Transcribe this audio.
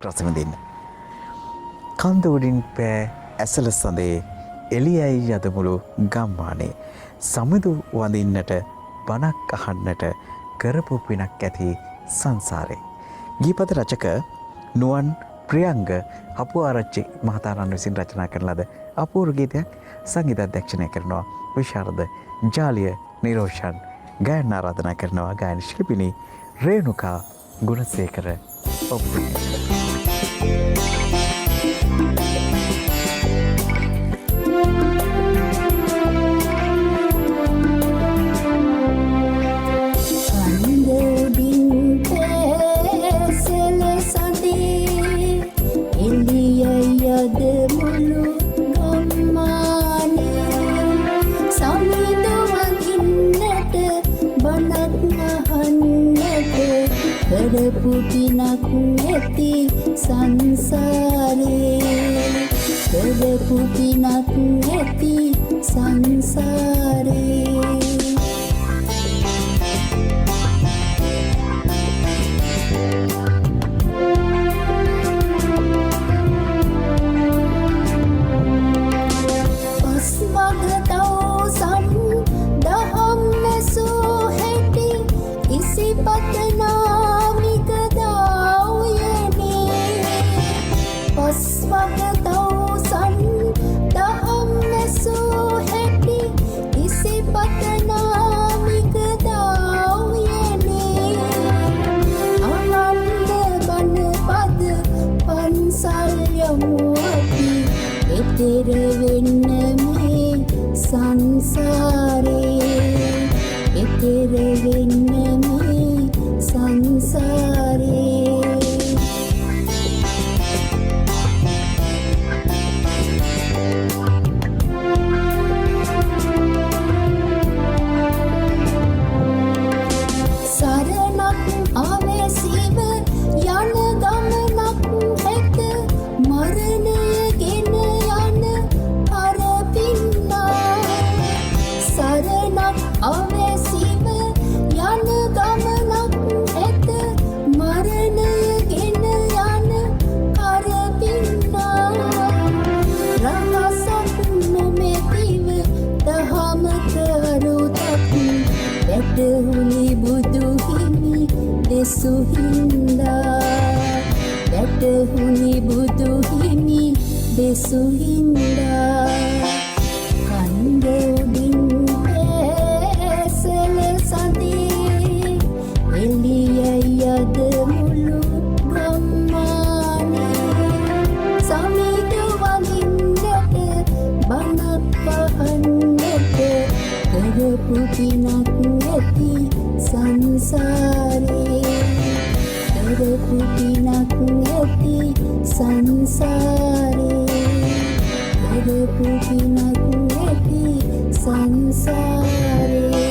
රස විඳින්න. කන්ද උඩින් පෑ ඇසළ සඳේ එළියයි යද මුළු ගම්මානේ සමිඳු වඳින්නට බණක් අහන්නට කරපු පිනක් ඇති සංසාරේ. ගීපද රචක නුවන් ප්‍රියංග හපුආරච්චි මහතාණන් විසින් රචනා කරන ලද අපූර්ව ගීතයක් සංගීත අධ්‍යක්ෂණය කරනවා විශාරද ජාලිය නිරෝෂන්. ගායන ආරාධනා කරනවා ගායන ශිල්පිනී රේණුකා ගුණසේකර ඔබතුමියට. කරපු පිනක් ඇති සංසාරේ, කරපු පිනක් ඇති සංසාරේ. පස්වග තවුසන් දහම් ඇසූ හැටි ඉසිපතනා පස්වග තවුසන් දහම් ඇසූ හැටි ඉසිපතනා මිගදා උයනේ. අහන්න බණ පද පන්සල් යමු අපි එතෙර වෙන්න මේ සංසාරේ, එතෙර වෙන්න මේ සංසාරේ. සරණක් අවැසිව යන ගමනක් හැට මරණය ගෙන යන පරපින්නා. සරණක් අවැසිව යන ගමනක් හැට මරණය ගෙන යන පරපින්නා. රහසක් නොමැතිව දහමක අරුතක් වැටහුණි බුදු හිමි දෙසු හින්දා, වැටහුණි බුදු හිමි දෙසු හින්දා. කන්ද උඩින් ඇසළ සඳේ එළියයි අද මුළු ගම්මානේ සමිඳු වඳින්නට බණක් අහන්නට කරපු පිනක් ඇති සංසාරේ, කරපු පිනක් ඇති සංසාරේ, කරපු පිනක් ඇති සංසාරේ.